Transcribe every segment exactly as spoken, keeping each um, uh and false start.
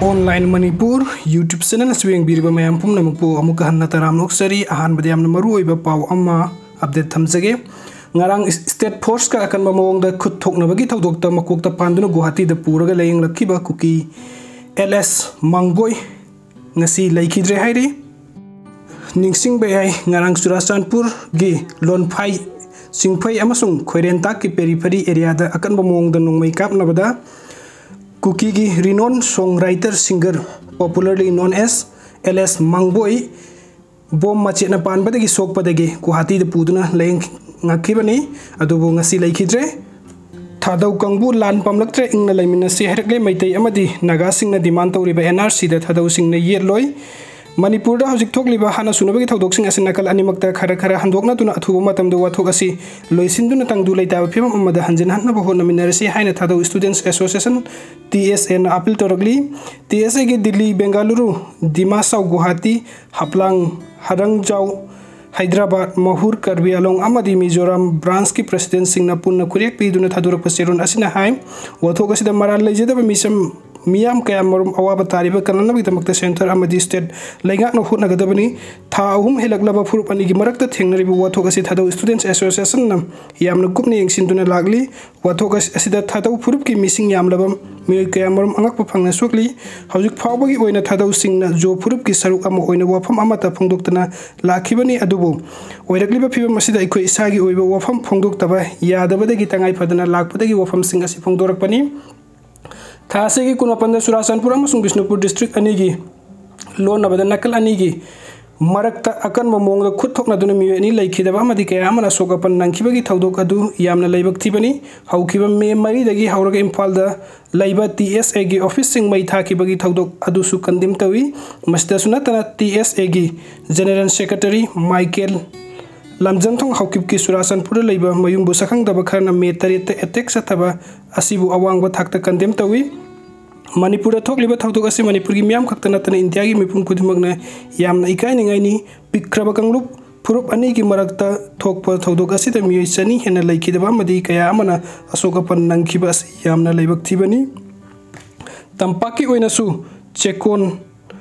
Online Manipur YouTube channel ꯑꯁꯤ ꯌꯦꯡꯕꯤꯔꯤꯕ ꯃꯌꯥꯝ ꯄꯨꯝꯅꯃꯛꯄꯨ ꯑꯃꯨꯛꯀ ꯍꯟꯅ ꯇꯔꯥꯝꯅ ꯑꯣꯛꯆꯔꯤ꯫ ꯑꯍꯥꯟꯕꯗ ꯌꯥꯝꯅ ꯃꯔꯨ ꯑꯣꯏꯕ ꯄꯥꯎ ꯑꯃ update ꯊꯝꯖꯒꯦ꯫ ꯉꯔꯥꯡ state forceꯀ ꯑꯀꯟꯕ ꯃꯑꯣꯡꯗ ꯈꯨꯠ ꯊꯣꯛꯅꯕꯒꯤ ꯊꯧꯗꯣꯛꯇ ꯃꯀꯣꯛꯇ ꯄꯥꯟꯗꯨꯅ ꯒꯨꯋꯥꯍꯥꯇꯤꯗ ꯄꯨꯔꯒ ꯂꯥꯌꯦꯡꯂꯛꯈꯤꯕ ꯀꯨꯀꯤ ꯑꯦꯜ ꯑꯦꯁ ꯃꯥꯡꯕꯣꯏ ꯉꯁꯤ ꯂꯩꯈꯤꯗ꯭ꯔꯦ ꯍꯥꯏꯔꯤ꯫ ꯅꯤꯡꯁꯤꯡꯕ ꯌꯥꯏ, ꯉꯔꯥꯡ ꯆꯨꯔꯥꯆꯥꯟꯄꯨꯔꯒꯤ ꯂꯣꯟꯐꯥꯏ, ꯆꯤꯡꯐꯩ ꯑꯃꯁꯨꯡ ꯈꯣꯏꯔꯦꯟꯇꯥꯛꯀꯤ periphery areaꯗ ꯑꯀꯟꯕ ꯃꯑꯣꯡꯗ ꯅꯣꯡꯃꯩ ꯀꯥꯞꯅꯕꯗ ꯀꯨꯀꯤꯒꯤ renowned song writer singer, popularly known as L S Mangboi, bomb ꯃꯆꯦꯠꯅ ꯄꯥꯟꯕꯗꯒꯤ ꯁꯣꯛꯄꯗꯒꯤ ꯒꯨꯋꯥꯍꯥꯇꯤꯗ ꯄꯨꯗꯨꯅ ꯂꯥꯌꯦꯡꯉꯛꯈꯤꯕꯅꯤ꯫ ꯑꯗꯨꯕꯨ ꯉꯁꯤ ꯂꯩꯈꯤꯗ꯭ꯔꯦ꯫ ꯊꯥꯗꯧ ꯀꯥꯡꯕꯨ ꯂꯥꯟ ꯄꯥꯝꯂꯛꯇ꯭ꯔꯦ, ꯏꯪꯅ ꯂꯩꯃꯤꯟꯅꯁꯤ ꯍꯥꯏꯔꯛꯂꯦ꯫ ꯃꯩꯇꯩ ꯑꯃꯗꯤ ꯅꯥꯒꯥꯁꯤꯡꯅ demand ꯇꯧꯔꯤꯕ ꯑꯦꯟ ꯑꯥꯔ ꯁꯤꯗ ꯊꯥꯗꯧꯁꯤꯡꯅ ꯌꯦꯠꯂꯣꯏ꯫ ꯃꯅꯤꯄꯨꯔꯗ ꯍꯧꯖꯤꯛ ꯊꯣꯛꯂꯤꯕ ꯍꯥꯠꯅ ꯁꯨꯅꯕꯒꯤ ꯊꯧꯗꯣꯛꯁꯤꯡ ꯑꯁꯤ ꯅꯥꯀꯜ ꯑꯅꯤꯃꯛꯇ ꯈꯔ ꯈꯔ ꯍꯟꯗꯣꯛꯅꯗꯨꯅ ꯑꯊꯨꯕ ꯃꯇꯝꯗ ꯋꯥꯊꯣꯛ ꯑꯁꯤ ꯂꯣꯏꯁꯤꯟꯗꯨꯅ ꯇꯪꯗꯨ ꯂꯩꯇꯥꯕ ꯐꯤꯕꯝ ꯑꯃꯗ ꯍꯟꯖꯤꯟꯍꯟꯅꯕ ꯍꯣꯠꯅꯃꯤꯟꯅꯔꯁꯤ ꯍꯥꯏꯅ ꯊꯥꯗꯧ Students Association, ꯇꯤ ꯑꯦꯁ ꯑꯦꯅ appeal ꯇꯧꯔꯛꯂꯤ꯫ ꯇꯤ ꯑꯦꯁ ꯑꯦꯒꯤ ꯗꯤꯜꯂꯤ, ꯕꯦꯡꯒꯂꯨꯔꯨ, ꯗꯤꯃꯥꯁꯥꯎ, ꯒꯨꯋꯥꯍꯥꯇꯤ, ꯍꯥꯞꯂꯥꯡ, ꯍꯔꯪꯖꯥꯎ, ꯍꯥꯏꯗ꯭ꯔꯕꯥꯗ, ꯃꯍꯨꯔ, ꯀꯔꯕꯤ ꯑꯂꯣꯡ ꯑꯃꯗꯤ ꯃꯤꯖꯣꯔꯥꯝ branchꯀꯤ presidentꯁꯤꯡꯅ ꯄꯨꯟꯅ ꯈꯨꯠꯌꯦꯛ ꯄꯤꯗꯨꯅ ꯊꯥꯗꯣꯔꯛꯄ ꯆꯦꯔꯣꯜ ꯑꯁꯤꯅ ꯍꯥꯏ, ꯋꯥꯊꯣꯛ ꯑꯁꯤꯗ ꯃꯔꯥꯜ ꯂꯩꯖꯗꯕ ꯃꯤꯆꯝ, ꯃꯤꯌꯥꯝ ꯀꯌꯥꯃꯔꯨꯝ ꯑꯋꯥꯕ ꯇꯥꯔꯤꯕ ꯀꯟꯅꯅꯕꯒꯤꯗꯃꯛꯇ centre ꯑꯃꯗꯤ state ꯂꯩꯉꯥꯛꯅ ꯍꯣꯠꯅꯒꯗꯕꯅꯤ꯫ ꯊꯥ ꯑꯍꯨꯝ ꯍꯦꯜꯂꯛꯂꯕ ꯐꯨꯔꯨꯞ ꯑꯅꯤꯒꯤ ꯃꯔꯛꯇ ꯊꯦꯡꯅꯔꯤꯕ ꯋꯥꯊꯣꯛ ꯑꯁꯤ ꯊꯥꯗꯧ Students Associationꯅ ꯌꯥꯝꯅ ꯀꯨꯞꯅ ꯌꯦꯡꯁꯤꯟꯗꯨꯅ ꯂꯥꯛꯂꯤ꯫ ꯋꯥꯊꯣꯛ ꯑꯁ-, ꯑꯁꯤꯗ ꯊꯥꯗꯧ ꯐꯨꯔꯨꯞꯀꯤ ꯃꯤꯁꯤꯡ ꯌꯥꯝꯂꯕ ꯃꯤꯑꯣꯏ ꯀꯌꯥꯃꯔꯨꯝ ꯑꯉꯛꯄ ꯐꯪꯅ ꯁꯣꯛꯂꯤ꯫ ꯍꯧꯖꯤꯛ ꯐꯥꯎꯕꯒꯤ ꯑꯣꯏꯅ ꯊꯥꯗꯧꯁꯤꯡꯅ ꯖꯣ ꯐꯨꯔꯨꯞꯀꯤ ꯁꯔꯨꯛ ꯑꯃ ꯑꯣꯏꯅ ꯋꯥꯐꯝ ꯑꯃꯠꯇ ꯐꯣꯡꯗꯣꯛꯇꯅ ꯂꯥꯛꯈꯤꯕꯅꯤ꯫ ꯑꯗꯨꯕꯨ ꯑꯣꯏꯔꯛꯂꯤꯕ ꯐꯤꯕꯝ ꯑꯁꯤꯗ ꯑꯩꯈꯣꯏ ꯏꯁꯥꯒꯤ ꯑꯣꯏꯕ ꯋꯥꯐꯝ ꯐꯣꯡꯗꯣꯛꯇꯕ ꯌꯥꯗꯕꯗꯒꯤ ꯇꯉꯥꯏ ꯐꯗꯅ ꯂꯥꯛꯄꯗꯒꯤ ꯋꯥꯐꯝꯁꯤꯡ ꯑꯁꯤ ꯐꯣꯡꯗꯣꯔꯛꯄꯅꯤ꯫ ꯊꯥ ꯑꯁꯤꯒꯤ ꯀꯨꯟꯃꯥꯄꯟꯗ ꯆꯨꯔꯥꯆꯥꯟꯄꯨꯔ ꯑꯃꯁꯨꯡ ꯕꯤꯁꯅꯨꯄꯨꯔ district ꯑꯅꯤꯒꯤ ꯂꯣꯟꯅꯕꯗ ꯅꯥꯀꯜ ꯑꯅꯤꯒꯤ ꯃꯔꯛꯇ ꯑꯀꯟꯕ ꯃꯑꯣꯡꯗ ꯈꯨꯠ ꯊꯣꯛꯅꯗꯨꯅ ꯃꯤꯑꯣꯏ ꯑꯅꯤ ꯂꯩꯈꯤꯗꯕ ꯑꯃꯗꯤ ꯀꯌꯥ ꯑꯃꯅ ꯑꯁꯣꯛ ꯑꯄꯟ ꯅꯪꯈꯤꯕꯒꯤ ꯊꯧꯗꯣꯛ ꯑꯗꯨ ꯌꯥꯝꯅ ꯂꯥꯏꯕꯛ ꯊꯤꯕꯅꯤ꯫ ꯍꯧꯈꯤꯕ ꯃꯦ ꯃꯔꯤꯗꯒꯤ ꯍꯧꯔꯒ ꯏꯝꯐꯥꯜꯗ ꯂꯩꯕ ꯇꯤ ꯑꯦꯁ ꯑꯦꯒꯤ officeꯁꯤꯡ ꯃꯩ ꯊꯥꯈꯤꯕꯒꯤ ꯊꯧꯗꯣꯛ ꯑꯗꯨꯁꯨ condemn ꯇꯧꯏ꯫ ꯃꯁꯤꯗꯁꯨ ꯅꯠꯇꯅ ꯇꯤ ꯑꯦꯁ ꯑꯦꯒꯤ general secretary ꯃꯥꯏꯀꯦꯜ ꯂꯝꯖꯝꯊꯣꯡ ꯍꯥꯎꯀꯤꯞꯀꯤ ꯆꯨꯔꯥꯆꯥꯟꯄꯨꯔꯗ ꯂꯩꯕ ꯃꯌꯨꯝꯕꯨ ꯁꯛꯈꯪꯗꯕ ꯈꯔꯅ ꯃꯦ ꯇꯔꯦꯠꯇ attack ꯆꯠꯊꯕ ꯑꯁꯤꯕꯨ ꯑꯋꯥꯡꯕ ꯊꯥꯛꯇ condemn ꯇꯧꯏ꯫ ꯃꯅꯤꯄꯨꯔꯗ ꯊꯣꯛꯂꯤꯕ ꯊꯧꯗꯣꯛ ꯑꯁꯤ ꯃꯅꯤꯄꯨꯔꯒꯤ ꯃꯤꯌꯥꯝ ꯈꯛꯇ ꯅꯠꯇꯅ ꯏꯟꯗꯤꯌꯥꯒꯤ ꯃꯤꯄꯨꯝ ꯈꯨꯗꯤꯡꯃꯛꯅ ꯌꯥꯝꯅ ꯏꯀꯥꯏꯅꯤꯡꯉꯥꯏꯅꯤ꯫ ꯄꯤꯛꯈ꯭ꯔꯕ ꯀꯥꯡꯂꯨꯞ ꯐꯨꯔꯨꯞ ꯑꯅꯤꯒꯤ ꯃꯔꯛꯇ ꯊꯣꯛꯄ ꯊꯧꯗꯣꯛ ꯑꯁꯤꯗ ꯃꯤꯑꯣꯏ ꯆꯅꯤ ꯍꯦꯟꯅ ꯂꯩꯈꯤꯗꯕ ꯑꯃꯗꯤ ꯀꯌꯥ ꯑꯃꯅ ꯑꯁꯣꯛ ꯑꯄꯟ ꯅꯪꯈꯤꯕ ꯑꯁꯤ ꯌꯥꯝꯅ ꯂꯥꯏꯕꯛ ꯊꯤꯕꯅꯤ꯫ ꯇꯝꯄꯥꯛꯀꯤ ꯑꯣꯏꯅꯁꯨ ꯆꯦꯛꯀꯣꯟ,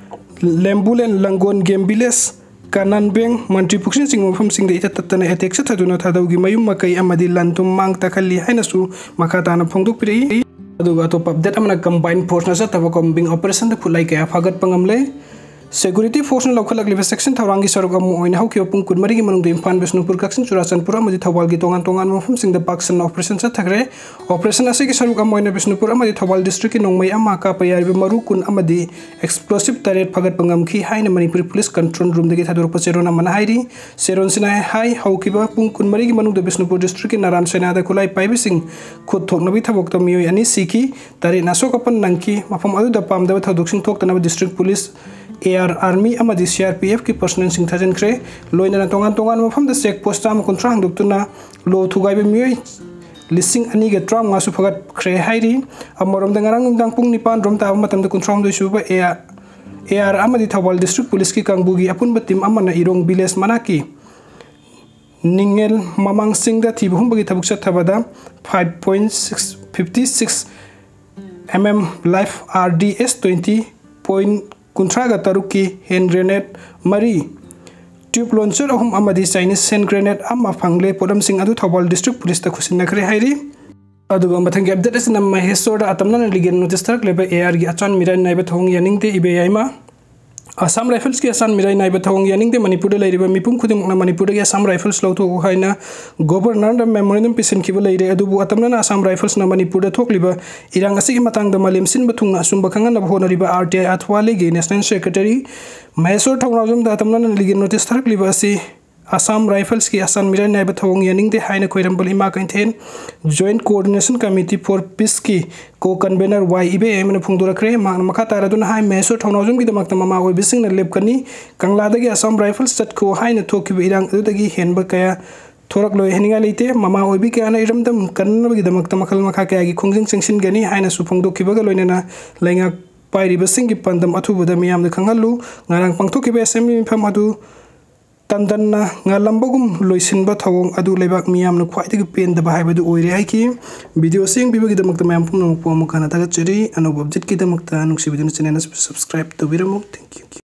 ꯂꯦꯝꯕꯨꯂꯦꯟ, ꯂꯪꯒꯣꯟ, ꯒꯦꯝ ꯚꯤꯂꯦꯖ, ꯀꯅꯥꯟꯕꯦꯡ, ꯃꯟꯇ꯭ꯔꯤ ꯄꯨꯈ꯭ꯔꯤꯅꯆꯤꯡꯕ ꯃꯐꯝꯁꯤꯡꯗ ꯏꯊꯠ ꯇꯠꯇꯅ ꯑꯦꯇꯦꯛ ꯆꯠꯊꯗꯨꯅ ꯊꯥꯗꯧꯒꯤ ꯃꯌꯨꯝ ꯃꯀꯩ ꯑꯃꯗꯤ ꯂꯟ ꯊꯨꯝ ꯃꯥꯡ ꯇꯥꯛꯍꯜꯂꯤ ꯍꯥꯏꯅꯁꯨ ꯃꯈꯥ ꯇꯥꯅ ꯐꯣꯡꯗꯣꯛꯄꯤꯔꯛꯏ꯫ ꯑꯗꯨꯒ ꯑꯇꯣꯞꯄ ꯑꯞꯗꯦꯠ ꯑꯃꯅ ꯀꯝꯕꯥꯏꯟ ꯐꯣꯔꯁꯅ ꯆꯠꯊꯕ ꯀꯣꯝꯕꯤꯡ ꯑꯣꯄꯔꯦꯁꯟꯗ ꯈꯨꯠꯂꯥꯏ ꯀꯌꯥ ꯐꯥꯒꯠꯄ ꯉꯝꯂꯦ꯫ ꯁꯦꯀ꯭ꯌꯨꯔꯤꯇꯤ ꯐꯣꯔꯁꯅ ꯂꯧꯈꯠꯂꯛꯂꯤꯕ ꯁꯦꯛꯁꯟ ꯊꯧꯔꯥꯡꯒꯤ ꯁꯔꯨꯛ ꯑꯃ ꯑꯣꯏꯅ ꯍꯧꯈꯤꯕ ꯄꯨꯡ ꯀꯨꯟꯃꯔꯤꯒꯤ ꯃꯅꯨꯡꯗ ꯏꯝꯐꯥꯜ, ꯕꯤꯁꯅꯨꯄꯨꯔ, ꯀꯛꯆꯤꯡ, ꯆꯨꯔꯥꯆꯥꯟꯄꯨꯔ ꯑꯃꯗꯤ ꯊꯧꯕꯥꯜꯒꯤ ꯇꯣꯉꯥꯟ ꯇꯣꯉꯥꯟꯕ ꯃꯐꯝꯁꯤꯡꯗ ꯄꯥꯛ ꯁꯟꯅ ꯑꯣꯄꯔꯦꯁꯟ ꯆꯠꯊꯈ꯭ꯔꯦ꯫ ꯑꯣꯄꯔꯦꯁꯟ ꯑꯁꯤꯒꯤ ꯁꯔꯨꯛ ꯑꯃ ꯑꯣꯏꯅ ꯕꯤꯁꯅꯨꯄꯨꯔ ꯑꯃꯗꯤ ꯊꯧꯕꯥꯜ ꯗꯤꯁꯇ꯭ꯔꯤꯛꯀꯤ ꯅꯣꯡꯃꯩ ꯑꯃ, ꯀꯥꯞꯄ ꯌꯥꯔꯤꯕ ꯃꯔꯨ ꯀꯨꯟ ꯑꯃꯗꯤ ꯑꯦꯛꯁꯄ꯭ꯂꯣꯁꯤꯞ ꯇꯔꯦꯠ ꯐꯥꯒꯠꯄ ꯉꯝꯈꯤ ꯍꯥꯏꯅ ꯃꯅꯤꯄꯨꯔꯤ ꯄꯨꯂꯤꯁ ꯀꯟꯇ꯭ꯔꯣꯜ ꯔꯨꯝꯗꯒꯤ ꯊꯥꯗꯣꯔꯛꯄ ꯆꯦꯔꯣꯜ ꯑꯃꯅ ꯍꯥꯏꯔꯤ꯫ ꯆꯦꯔꯣꯜꯁꯤꯅ ꯍꯥꯏ, ꯍꯧꯈꯤꯕ ꯄꯨꯡ ꯀꯨꯟꯃꯔꯤꯒꯤ ꯃꯅꯨꯡꯗ ꯕꯤꯁꯅꯨꯄꯨꯔ ꯗꯤꯁꯇ꯭ꯔꯤꯛꯀꯤ ꯅꯥꯔꯥꯟ ꯁꯦꯅꯥꯗ ꯈꯨꯠꯂꯥꯏ ꯄꯥꯏꯕꯁꯤꯡ ꯈꯨꯠ ꯊꯣꯛꯅꯕꯒꯤ ꯊꯕꯛꯇ ꯃꯤꯑꯣꯏ ꯑꯅꯤ ꯁꯤꯈꯤ, ꯇꯔꯦꯠꯅ ꯑꯁꯣꯛ ꯑꯄꯟ ꯅꯪꯈꯤ꯫ ꯃꯐꯝ ꯑꯗꯨꯗ ꯄꯥꯝꯗꯕ ꯊꯧꯗꯣꯛꯁꯤꯡ ꯊꯣꯛꯇꯅꯕ ꯗꯤꯁꯇ꯭ꯔꯤꯛ ꯄꯨꯂꯤꯁ, AR, ꯑꯥꯔꯃꯤ ꯑꯃꯗꯤ CRPFꯀꯤ ꯄꯔꯁꯣꯅꯦꯜꯁꯤꯡ ꯊꯥꯖꯤꯟꯈ꯭ꯔꯦ꯫ ꯂꯣꯏꯅꯅ ꯇꯣꯉꯥꯟ ꯇꯣꯉꯥꯟꯕ ꯃꯐꯝꯗ ꯆꯦꯛ ꯄꯣꯁ ꯆꯥꯝꯃ ꯀꯨꯟꯊ꯭ꯔꯥ ꯍꯥꯡꯗꯣꯛꯇꯨꯅ ꯂꯣ ꯊꯨꯒꯥꯏꯕ ꯃꯤꯑꯣꯏ ꯂꯤꯁꯤꯡ ꯑꯅꯤꯒ ꯇꯔꯥꯃꯉꯥꯁꯨ ꯐꯒꯠꯈ꯭ꯔꯦ ꯍꯥꯏꯔꯤ꯫ ꯑꯃꯔꯣꯝꯗ ꯉꯔꯥꯡ ꯅꯨꯃꯤꯗꯥꯡ ꯄꯨꯡ ꯅꯤꯄꯥꯟ ꯔꯣꯝ ꯇꯥꯕ ꯃꯇꯝꯗ ꯀꯨꯟꯊ꯭ꯔꯥ ꯍꯨꯝꯗꯣꯏ ꯁꯨꯕ AR, AR ꯑꯃꯗꯤ ꯊꯧꯕꯥꯜ ꯗꯤꯁꯇ꯭ꯔꯤꯛ ꯄꯨꯂꯤꯁꯀꯤ ꯀꯥꯡꯕꯨꯒꯤ ꯑꯄꯨꯟꯕ ꯇꯤꯝ ꯑꯃꯅ ꯏꯔꯣꯡ ꯚꯤꯂꯦꯖ ꯃꯅꯥꯛꯀꯤ ꯅꯤꯡꯉꯦꯜ ꯃꯃꯥꯡ ꯆꯤꯡꯗ ꯊꯤꯕ ꯍꯨꯝꯕꯒꯤ ꯊꯕꯛ ꯆꯠꯊꯕꯗ five point six, fifty six MM live RDS twenty point ꯀꯨꯟꯊ꯭ꯔꯥꯒ ꯇꯔꯨꯛꯀꯤ ꯍꯦꯟ ꯒ꯭ꯔꯦꯅꯦꯠ ꯃꯔꯤ, ꯇ꯭ꯌꯨꯕ ꯂꯣꯟꯆꯔ ꯑꯍꯨꯝ ꯑꯃꯗꯤ ꯆꯥꯏꯅꯤꯁ ꯍꯦꯟ ꯒ꯭ꯔꯦꯅꯦꯠ ꯑꯃ ꯐꯪꯂꯦ꯫ ꯄꯣꯠꯂꯝꯁꯤꯡ ꯑꯗꯨ ꯊꯧꯕꯥꯜ ꯗꯤꯁꯇ꯭ꯔꯤꯛ ꯄꯨꯂꯤꯁꯇ ꯈꯨꯠꯁꯤꯟꯅꯈ꯭ꯔꯦ ꯍꯥꯏꯔꯤ꯫ ꯑꯗꯨꯒ ꯃꯊꯪꯒꯤ ꯑꯞꯗꯦꯠ ꯑꯁꯤꯅ ꯃꯍꯦꯁꯣꯔꯗ ꯑꯇꯝꯅꯅ ꯂꯤꯒꯦꯜ ꯅꯣꯇꯤꯁ ꯊꯥꯔꯛꯂꯤꯕ ARꯒꯤ ꯑꯆꯥꯟ ꯃꯤꯔꯥꯏ ꯅꯥꯏꯕ ꯊꯧꯑꯣꯡ ꯌꯥꯅꯤꯡꯗꯦ, ꯏꯕꯦ ꯌꯥꯏꯃ꯫ ꯑꯁꯥꯝ ꯔꯥꯏꯐꯜꯁꯀꯤ ꯑꯆꯥꯟ ꯃꯤꯔꯥꯏ ꯅꯥꯏꯕ ꯊꯧꯑꯣꯡ ꯌꯥꯅꯤꯡꯗꯦ, ꯃꯅꯤꯄꯨꯔꯗ ꯂꯩꯔꯤꯕ ꯃꯤꯄꯨꯝ ꯈꯨꯗꯤꯡꯃꯛꯅ ꯃꯅꯤꯄꯨꯔꯗꯒꯤ ꯑꯁꯥꯝ ꯔꯥꯏꯐꯜꯁ ꯂꯧꯊꯣꯛꯎ ꯍꯥꯏꯅ ꯒꯣꯕꯔꯅꯔꯗ ꯃꯦꯃꯣꯔꯦꯟꯗꯝ ꯄꯤꯁꯤꯟꯈꯤꯕ ꯂꯩꯔꯦ꯫ ꯑꯗꯨꯕꯨ ꯑꯇꯝꯅꯅ ꯑꯁꯥꯝ ꯔꯥꯏꯐꯜꯁꯅ ꯃꯅꯤꯄꯨꯔꯗ ꯊꯣꯛꯂꯤꯕ ꯏꯔꯥꯡ ꯑꯁꯤꯒꯤ ꯃꯇꯥꯡꯗ ꯃꯥꯂꯦꯝ ꯁꯤꯟꯕ ꯊꯨꯡꯅ ꯑꯆꯨꯝꯕ ꯈꯪꯍꯟꯅꯕ ꯍꯣꯠꯅꯔꯤꯕ RTI ꯑꯊ꯭ꯋꯥꯂꯦꯒꯤ ꯅꯦꯁꯅꯦꯜ ꯁꯦꯀ꯭ꯔꯦꯇꯔꯤ ꯃꯍꯦꯁꯣꯔ ꯊꯧꯅꯥꯎꯖꯝꯗ ꯑꯇꯝꯅꯅ ꯂꯤꯒꯦꯜ ꯅꯣꯇꯤꯁ ꯊꯥꯔꯛꯂꯤꯕ ꯑꯁꯤ ꯑꯁꯥꯝ ꯔꯥꯏꯐꯜꯁꯀꯤ ꯑꯆꯥꯟ ꯃꯤꯔꯥꯏ ꯅꯥꯏꯕ ꯊꯧꯑꯣꯡ ꯌꯥꯅꯤꯡꯗꯦ ꯍꯥꯏꯅ ꯈ꯭ꯋꯥꯏꯔꯝꯕꯝ ꯏꯃꯥ ꯀꯩꯊꯦꯜ Joint Coordination Committee for Peaceꯀꯤ ꯀꯣ ꯀꯟꯚꯦꯅꯔ ꯋꯥꯏ ꯏꯕꯦ ꯌꯥꯏꯃꯅ ꯐꯣꯡꯗꯣꯔꯛꯈ꯭ꯔꯦ꯫ ꯃꯍꯥꯛꯅ ꯃꯈꯥ ꯇꯥꯔꯗꯨꯅ ꯍꯥꯏ, ꯃꯍꯦꯁꯣꯔ ꯊꯧꯅꯥꯎꯖꯝꯒꯤꯗꯃꯛꯇ ꯃꯃꯥ ꯑꯣꯏꯕꯤꯁꯤꯡꯅ ꯂꯦꯞꯀꯅꯤ꯫ ꯀꯪꯂꯥꯗꯒꯤ ꯑꯁꯥꯝ ꯔꯥꯏꯐꯜꯁ ꯆꯠꯈꯣ ꯍꯥꯏꯅ ꯊꯣꯛꯈꯤꯕ ꯏꯔꯥꯡ ꯑꯗꯨꯗꯒꯤ ꯍꯦꯟꯕ ꯀꯌꯥ ꯊꯣꯔꯛꯂꯣꯏ ꯍꯥꯏꯅꯤꯡꯉꯥꯏ ꯂꯩꯇꯦ꯫ ꯃꯃꯥ ꯑꯣꯏꯕꯤ ꯀꯌꯥꯅ ꯏꯔꯝꯗꯝ ꯀꯟꯅꯕꯒꯤꯗꯃꯛꯇ ꯃꯈꯜ ꯃꯈꯥ ꯀꯌꯥꯒꯤ ꯈꯣꯡꯖꯪ ꯆꯪꯁꯤꯟꯒꯅꯤ ꯍꯥꯏꯅꯁꯨ ꯐꯣꯡꯗꯣꯛꯈꯤꯕꯒ ꯂꯣꯏꯅꯅ ꯂꯩꯉꯥꯛ ꯄꯥꯏꯔꯤꯕꯁꯤꯡꯒꯤ ꯄꯥꯟꯗꯝ ꯑꯊꯨꯕꯗ ꯃꯤꯌꯥꯝꯗ ꯈꯪꯍꯜꯂꯨ꯫ ꯉꯔꯥꯡ ꯄꯥꯡꯊꯣꯛꯈꯤꯕ ꯑꯦꯁꯦꯝꯕ꯭ꯂꯤ ꯃꯤꯐꯝ ꯑꯗꯨ ꯇꯟꯗꯟꯅ ꯉꯥꯜꯂꯝꯕꯒꯨꯝ ꯂꯣꯏꯁꯤꯟꯕ ꯊꯧꯑꯣꯡ ꯑꯗꯨ ꯂꯩꯕꯥꯛ ꯃꯤꯌꯥꯝꯅ ꯈ꯭ꯋꯥꯏꯗꯒꯤ ꯄꯦꯟꯗꯕ ꯍꯥꯏꯕꯗꯨ ꯑꯣꯏꯔꯦ ꯍꯥꯏꯈꯤ꯫ ꯚꯤꯗꯤꯑꯣꯁꯤ ꯌꯦꯡꯕꯤꯕꯒꯤꯗꯃꯛꯇ ꯃꯌꯥꯝ ꯄꯨꯝꯅꯃꯛꯄꯨ ꯑꯃꯨꯛ ꯍꯟꯅ ꯊꯥꯒꯠꯆꯔꯤ꯫ ꯑꯅꯧꯕ ꯑꯞꯗꯦꯠꯀꯤꯗꯃꯛꯇ ꯅꯨꯡꯁꯤꯕꯤꯗꯨꯅ ꯆꯦꯅꯦꯜ ꯑꯁꯤꯕꯨ ꯁꯕꯁꯀ꯭ꯔꯥꯏꯕ ꯇꯧꯕꯤꯔꯝꯃꯨ꯫ Thank you꯫